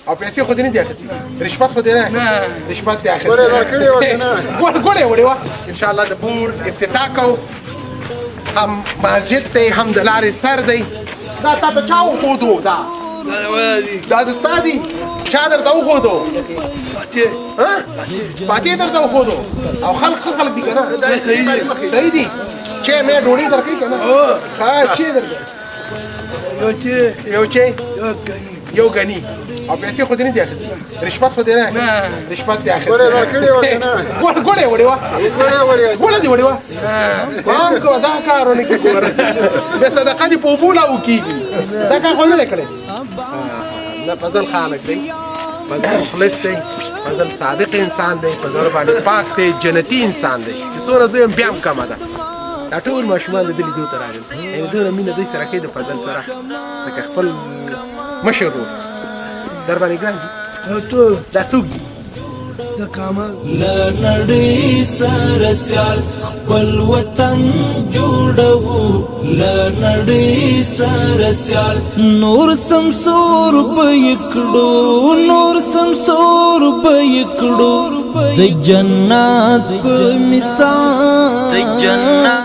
او پیسې خو دې نه دي اخیستې؟ رشوت خو دې نه؟ نه. رشوت دې اخیستی؟ ګوړه ورکړې وه که نه؟ ګوړه یې وړې وه. ان شاء الله د بور افتتاح کوو. هم مسجد دی، هم د لارې سر دی. دا تا ته چا وښودو؟ دا دا د ستا دي؟ چا درته وښودو؟ ها، فاتح درته وښودو. او خلک ښه خلک دي که نه؟ صحیح دي. چې مې ډوډۍ درکوي که نه؟ ښه، چې درکوي؟ یو چې یو غنی. او پیسې خو دې نه دي اخیستې؟ رشوت خو دې نه؟ نه. رشوت دې اخیستی؟ ګوړه ورکړې وه که نه؟ ګوړه یې وړې وه. ګوړه وړې. ګوړه دې وړې وه. پام کوه، دا کار ونه کړې. ګوره، بیا صدقه دې په اوبو لاهو کېږي. دا کار خو نه دی کړی. نه، فضل خلک دی، فضل مخلص دی، فضل صادق انسان دی، په زړه باندې پاک دی، جنتي انسان دی. چې څومره زه یم بیا هم کمه ده. دا ټول ماشومان د ده لیدو ته راغلل، یعنې دومره مینه دوی سره کوي د فضل سره، لکه خپل مشر ورور. در باندې ګران دي. دا څوک دي؟ د کامل له نړۍ سره سیال خپل وطن جوړو، له نړۍ سره سیال. نور سمسور به کړو، نور سمسور به کړو، د جنت په مثال، د جنت.